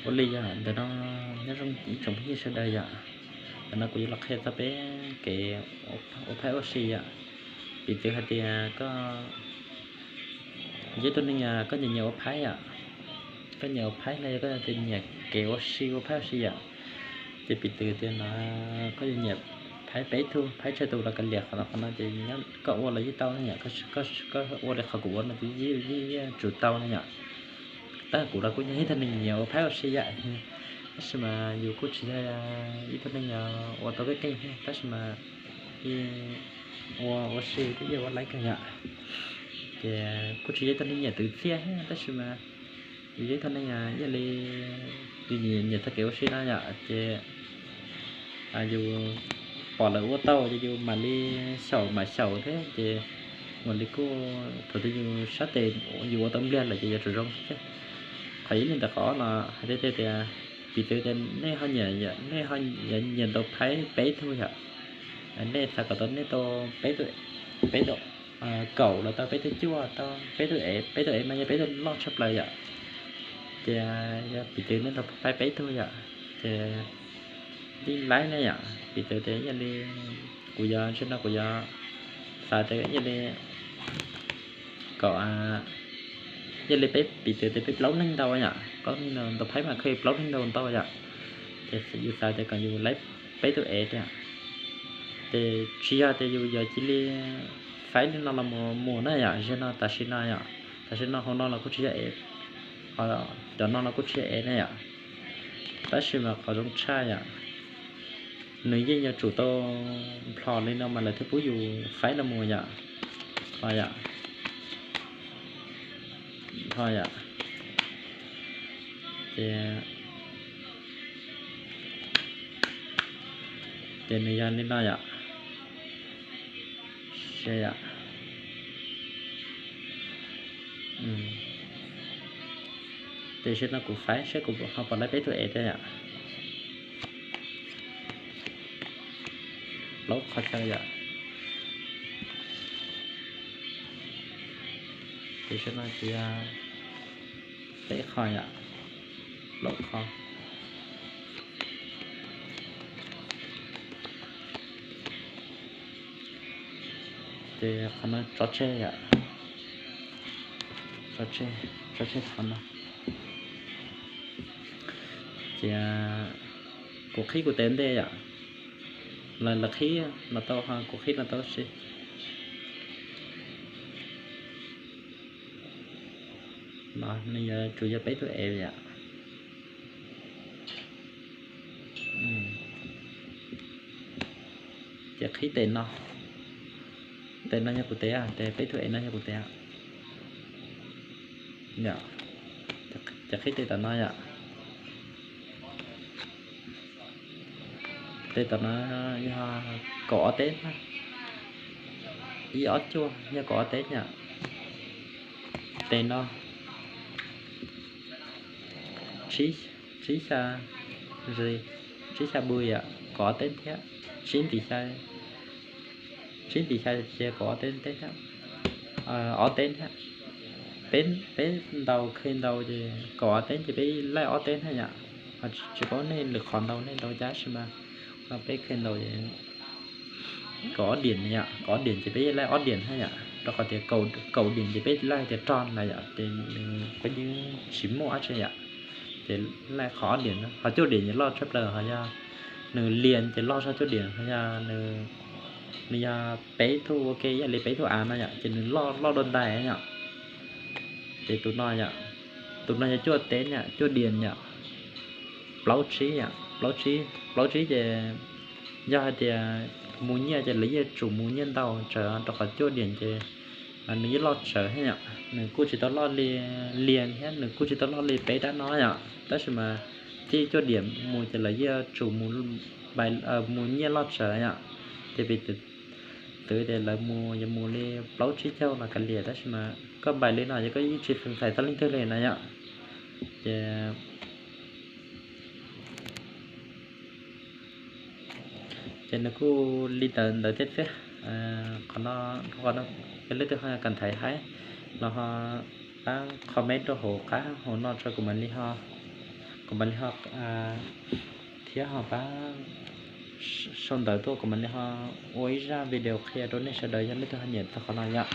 Ua li yog ntawm no, nyob zoo ib tsoom phooj ywg sawv daws yom. Ntawm no kuv yuav los qhia txog peb kev ua phaib ua si yom. Piv txwv hais tias koj yog ib tug neeg koj nyiam nyiam ua phaib yom, koj nyiam ua phaib los yog koj tias nyiam kev ua si ua phaib ua si yom, ces piv txwv tias no koj yuav nyiam phaib peb tug, phaib tsawg tus los kav liam, qhov no qhov no ces koj ua los yeej tau ne yom, koj ua li qhov kuv ua no ces yeej yeej tsum tau ne yom. Tab kuv los kuj yog ib tug neeg nyiam ua phaib ua si yom, tab sis mas yus kuj tsis yog ib tug neeg ua tau keej keej thiab, tab sis mas ua ua si twb yeej ua laib kawg yom. Ces kuj tsis yog ib tug neeg nyiam twv txiaj thiab, tab sis mas yus yog ib tug neeg ib yam li yus nyiam txog kev ua si no yom, ces yus pom lawv ua tau ces yus mam li xyaum mam xyaum thiab, ces mam li kuj thaum twg yus sab tes yus ua tau npliag lawm ces yuav tsum zoo thiab. Qhov ib li ntawd, qhov ob no hais tias tias piv txwv tias nej ho nyiam, nej ho nyiam tau phaib peb tug yom, nej xav kom tau nej tau peb tug, peb tug kaum los tau peb tug cuaj, tau peb tug ev, peb tug ev mas yog peb tug loj tshaj plaws yom. Ces yog piv txwv nej tau phaib peb tug yom, ces yeej laib ne yom. Piv txwv tias yog li kuv yuav, tam sim no kuv yuav xav tias yog li kom, yog li peb piv txwv tias peb plaub leeg ntau yom, plaub leeg ntau, ntau phaib mas koj plaub leeg ntau ntau yom. Ces yus xav tias kom yus laib peb tug ev tiag, ces tsis yog tias yus yuav cia li faib li no los mus na yom, zaum no tam sim no yom, tam sim no hauv no los kuj tsis yog ev, cov no los kuj tsis yog ev na yom. Tab sis mas qhov zoo tshaj yom, nws yeej yuav tsum tau nplhos li no mas lawv thiaj pub yus faib los mus yom. Ho yom, ho yom, ces, ces nws yog li no yom. Saib yom. Ces zaum no kuv faib saib kuv ho puas laib peb tug ev thiab yom. Plaub qho chaw yom. Ces zaum no ces yog peb qho yom, plaub qho. Ces qhov no tso tseg yom, tso tseg, tso tseg qhov no. Ces kuv qhib kuv tes ntej yom, lawv qhib los tau, kuv qhib los tau si. No nws yuav tsum yog peb tug ev yom. Ces qhib tes no, tes no yog kuv tes, tes peb tug ev no yog kuv tes. Ces qhib tes tom no yom. Tes tom no yog kaum ob teb, ib ob cuaj yog kaum ob teb yom. Tes no tsib xya, tsib xya bw yom, kaum ob teb thiab. Tsib ntim xya, tsib ntim xya ces kaum ob teb thiab, ob teb thiab. Peb ntaus kheej ntaus ces kaum ob teb ces peb laij ob teb thiab yom. Tsis paub nej lwm qhov ntaus nej ntaus cas sis mas peb kheej ntaus kaum ob diam yom, kaum ob diam ces peb laij ob diam thiab yom, rau qhov tias kaum diam ces peb laij tias rog na yom, ces nws peb yeej tsis muaj dab tsi yom. Ces laij qhov ob diam, qhov cuaj diam ces loj tshaj plaws, ho yog nws lias ces loj tshaj cuaj diam, ho yog nws yog peb tug ua ke ib yam li peb tug av no yom, ces nws loj loj dua ntais yom. Ces tus no yom, tus no yog cuaj teb yom, cuaj diam yom, plaub tsib yom, plaub tsib, plaub tsib ces yog hais tias mus nyiaj ces lawv yeej tsum mus nyiaj ntau tsawv, rau qhov cuaj diam ces nws yeej loj tsawv thiab yom, nws kuj tsis tau loj li lias thiab nws kuj tsis tau loj li peb dab no yom, tab sis mas txij cuaj diam mus ces lawv yeej tsum mus nyiaj loj tsawv yom. Ces piv txwv tias lawv mus yuav mus li plaub tsib caug los kav liam, tab sis mas koj npais li no ces koj yeej tsis feem fais txog leej twg li na yom. Ces ces nws kuj li ntawd ntawd thiab xwb. Qhov no, qhov no yog leej twg ho kam ntaiv hais los ho pab comment rau hauv qab hauv no tso kuv mam li ho Kuv mam li ho thiab ho pab sau ntawv tuaj, kuv mam li ho ua ib zaj video qhia rau nej sawv daws yog leej twg ho nyiam txog qhov no yom.